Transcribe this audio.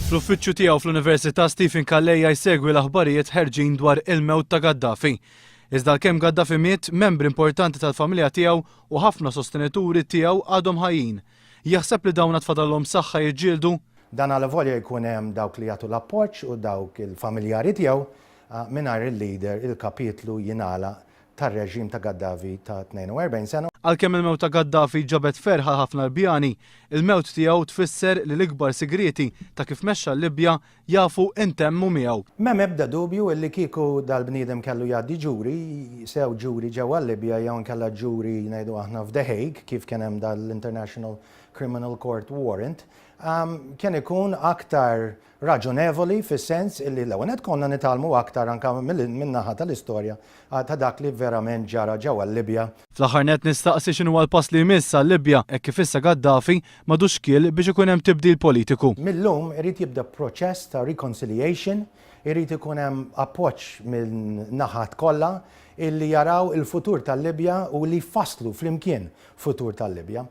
Fl-uffiċċju tiegħu fl-Università Stephen Calleja jsegwi l-aħbarijiet ħerġin dwar il-mewt ta' Gaddafi. Iżda għalkemm Gaddafi miet, membri importanti tal-familja tiegħu u ħafna sostenituri tiegħu għadhom ħajjin. Jaħseb li dawn għad fadalhom saħħa jiġġieldu? Dan alavolja jkun hemm dawk li jagħtu l-appoġġ u dawk il-familjari tiegħu, mingħajr il-leader il-kapitlu jingħalaq tar-reġim ta' Gaddafi ta' 42 sena. Għalkemm il-mewt ta' Gaddafi ġabet ferħ għal ħafna Libjani, il-mewt tiegħu tfisser li l-ikbar sigrieti ta' kif mexxa l-Libja jafu intemmu miegħu. M'hemm ebda dubju illi kieku dal-bniedem kellu jgħaddi ġuri, sew ġuri ġewwa l-Libja jew inkella ġuri ngħidu aħna f'The Hague kif kien hemm dal-International Criminal Court warrant, kien ikun aktar raġonevoli fis-sens illi l-ewwel nett konna nitgħallmu aktar anke min-naħa tal-istorja ta' dak li verament ġara ġewwa l-Libja. Fl-aħħar nett nistaqsi x'inhuwa l-pass li jmiss għal-Libja hekk kif issa Gaddafi m'għadux xkiel biex ikun hemm tibdil politiku. Mil-lum irid jibda proċess ta' reconciliation, irid ikun hemm appoġġ min-naħat kollha illi jaraw il-futur tal-Libja u li jfasslu flimkien futur tal-Libja.